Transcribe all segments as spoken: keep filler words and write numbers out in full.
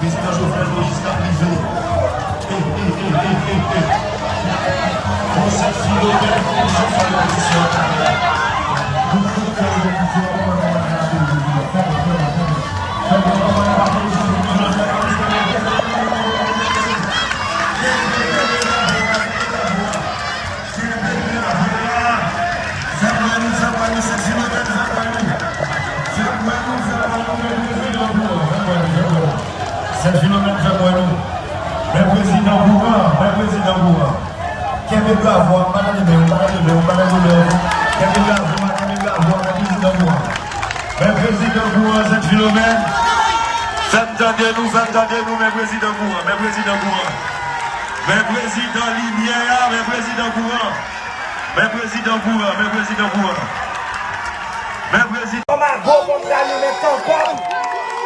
Prezidan Jovenel Moïse k ap rive. E, e, e, e, e, e. Yon sèl filomèn pou Jovenel Moïse yo talè. Pou tout kè yo ki fè yo konn nan peyi a. Fè konn nan peyi a. Fè konn nan peyi a. Fè vwa nou, fè vwa nou, sèt Filomèn, fè vwa nou. Fè vwa nou, fè vwa nou, men prezidan pou an, fè vwa nou, fè vwa nou. Sèt Filomèn, fè vwa nou. Men prezidan pou an, men prezidan pou an. Kenbe bravo a, m pa tande men w, m pa tande men w, m pa tande men w. Kenbe bravo a, kenbe bravo a, men prezidan pou an. Men prezidan pou an, sèt Filomèn. Fè m tande nou, fè m tande nou, men prezidan pou an, men prezidan pou an. Men prezidan limyè a, men prezidan kouran. Men prezidan kouran, men prezidan kouran. Men prezidan. Kòm ago, kòm galimen, kòm kòb.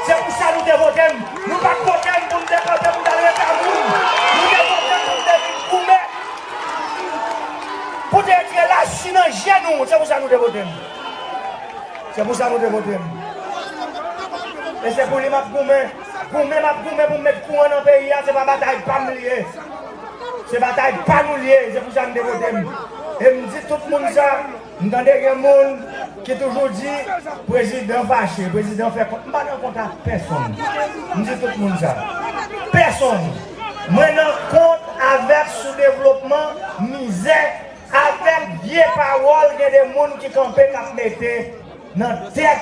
Se pou sa nou te vote m. Nou pa t vote m pou m te kanpe, pou m t al rete ak moun. Nou te vote m pou m te vin goumen. Pou te retire lachi nan je nou. Se pou sa nou te vote m. Se pou sa nou te vote m. E se pou li m ap goumen. Goumen m ap goumen pou m met kouran nan peyi a, se pa batay pa m li ye. Se batay pa nou li ye, se pou sa m te vote m. E m di tout moun sa, m tande gen moun ki toujou di, prezidan fache, prezidan fè kont. M pa nan kont ak pèsonn. M di tout moun sa. Pèsonn. Mwen nan kont avèk soudevlopman, mizè, avèk vye pawòl gen de moun ki kanpe k ap mete nan tèt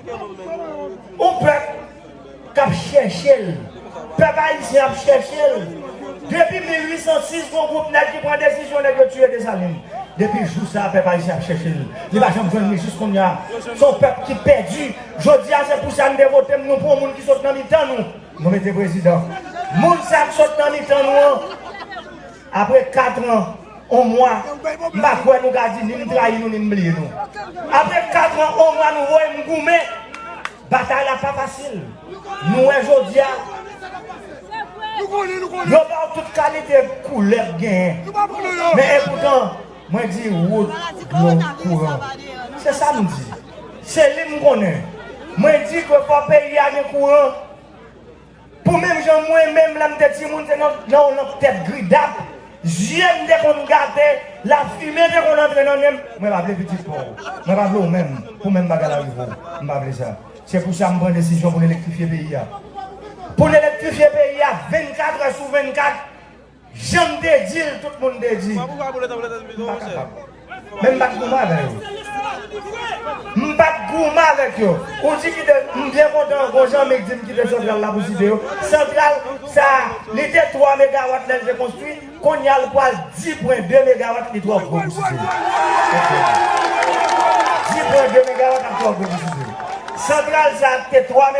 yon pèp k ap chèche l. Pèp ayisyen ap chèche l. Depi mil uit san sis, gon gwoup nèg ki pran desizyon, nèg yo tiye Desalin. Depi jou sa a, pèp ayisyen ap chèche l. Li pa janm jwenn li jis kounye a. Se yon pèp ki pèdi. Jodi a, se pou sa n te vote m, nou pran yon moun ki sot nan mitan nou. Nou mete prezidan. Moun sa k sot nan mitan nou an, apre kat an, yon mwa, m pa kwè nou ka di ni m trayi nou, ni m bliye nou. Apre kat an, yon mwa, nou voye m goumen. Batay la pa fasil. Nou wè jodi a, yo ba w tout kalite koulè k genyen. Men epoutan, mwen di wout, dlo, kouran. Se sa m di. Se li m konnen. Mwen di ke fò peyi a gen kouran. Pou menm jan mwen menm, lè m te timoun, se nan, nan yon lanp tèt gri dap, zye m te konn gate, lafimen te konn antre nan nen m. Mwen pa vle pitit pa w. Mwen pa vle w menm. Pou menm bagay la rive w. M pa vle sa. Se pou sa m pran desizyon pou n elektrifye peyi a. Pou n elektrifye peyi a vennkat è sou vennkat. Jan m te di l, tout moun te di. M pa kapab. Men m pa t goumen avè yo. M pa t goumen avèk yo. Ou di kite, m byen kontan, gon zanmi k di m kite santral la pou site yo. Santral sa a, li te twa megawat lè l te konstwi, kounye a l pral dis pwen de megawat, li twò gwo pou site yo. Dis pwen de megawat ap twò gwo pou site yo. Santral sa a te twa megawat.